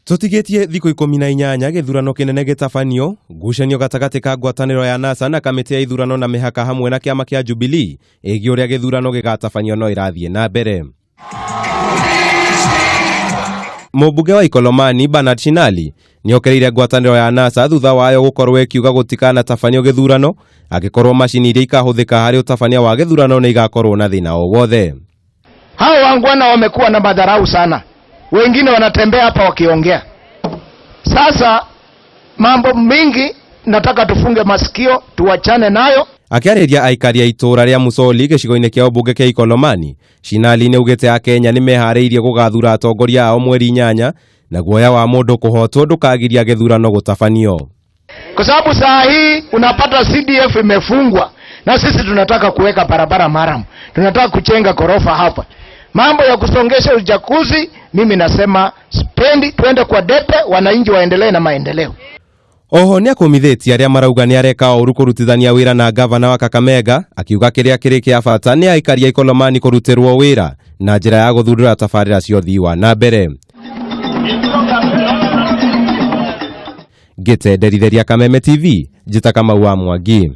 Tũtigĩtie thikũ 18 gĩthurano kĩnene gĩtabanio, ngucanio gatagatĩ ka ngwatanĩro ya NASA na kamĩtĩ ya ithurano na mĩhaka hamwe na kĩama kĩa Jubilee ĩgiĩ ũrĩa gĩthurano gĩgatabanio no ĩrathiĩ na mbere. Mũmbunge wa Ikolomani Bernard Shinali nĩokereire ngwatanĩro ya NASA thutha wayo gũkorwo ĩkiuga gũtikanatabanio gĩthurano angĩkorwo macini iria ikahũthĩka harĩ ũtabania wa gĩthurano nĩ igakorwo na thĩna o wothe. Hao wangwana wamekuwa na madharau sana, wengine wanatembea hapa wakiongea. Sasa mambo mingi nataka tufunge masikio, tuwachane nayo. Akĩarĩria aikari a itũũra rĩa Musoli gĩcigo-inĩ kĩa ũmbunge kĩa Ikolomani, Shinali nĩaugĩte Akenya nĩmeharĩirie gũgathura atongoria ao mweri 8 na guoya wa mũndũ kũhotwo ndũkagiria gĩthurano gũtabanio. Kwa sababu saa hii unapata CDF imefungwa na sisi tunataka kuweka barabara maram, tunataka kujenga ghorofa hapa. Mambo ya kusongesha uchaguzi, mimi nasema spendi, twende kwa debe, wananchi waendelee na maendeleo. Oho nĩakũmithĩtie arĩa marauga nĩareka ũru kũrutithania wĩra na gavana wa Kakamega, akiuga kĩrĩa kĩrĩ kĩa bata nĩ aikari a Ikolomani kũrutĩrwo wĩra na njĩra ya gũthundũra tabarĩra cia ũthii wa na mbere. Ngĩtenderitherĩa Kameme TV, njĩta Kamau wa Mwangi.